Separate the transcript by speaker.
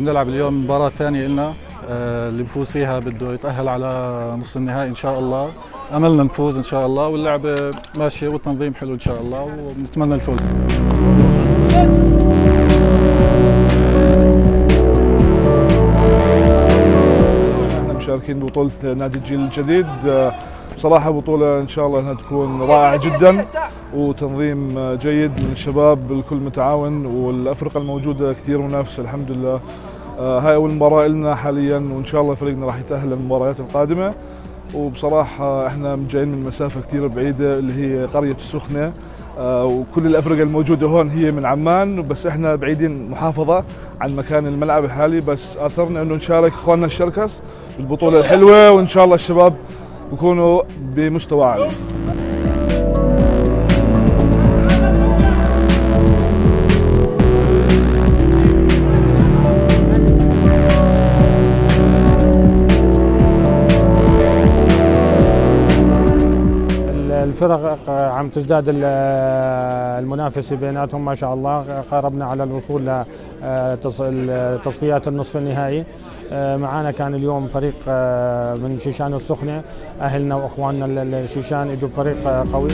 Speaker 1: بنلعب اليوم مباراة ثانية لنا، اللي بفوز فيها بده يتأهل على نص النهائي إن شاء الله. أملنا نفوز إن شاء الله، واللعبة ماشية والتنظيم حلو إن شاء الله، ونتمنى الفوز.
Speaker 2: احنا مشاركين ببطولة نادي الجيل الجديد. بصراحة بطولة إن شاء الله أنها تكون رائعة جدا، وتنظيم جيد من الشباب، الكل متعاون، والأفرقة الموجودة كثير منافسة الحمد لله. هاي أول مباراة لنا حاليا، وإن شاء الله فريقنا راح يتأهل للمباريات القادمة. وبصراحة احنا جايين من مسافة كثير بعيدة اللي هي قرية السخنة، وكل الأفرقة الموجودة هون هي من عمان، بس احنا بعيدين محافظة عن مكان الملعب الحالي، بس آثرنا انه نشارك اخواننا الشركس بالبطولة الحلوة، وإن شاء الله الشباب بيكونوا بمستوى عالي.
Speaker 3: الفرق عم تزداد المنافسة بيناتهم ما شاء الله، قاربنا على الوصول لتصفيات النصف النهائي. معانا كان اليوم فريق من شيشان السخنة، أهلنا وإخواننا الشيشان اجوا بفريق قوي.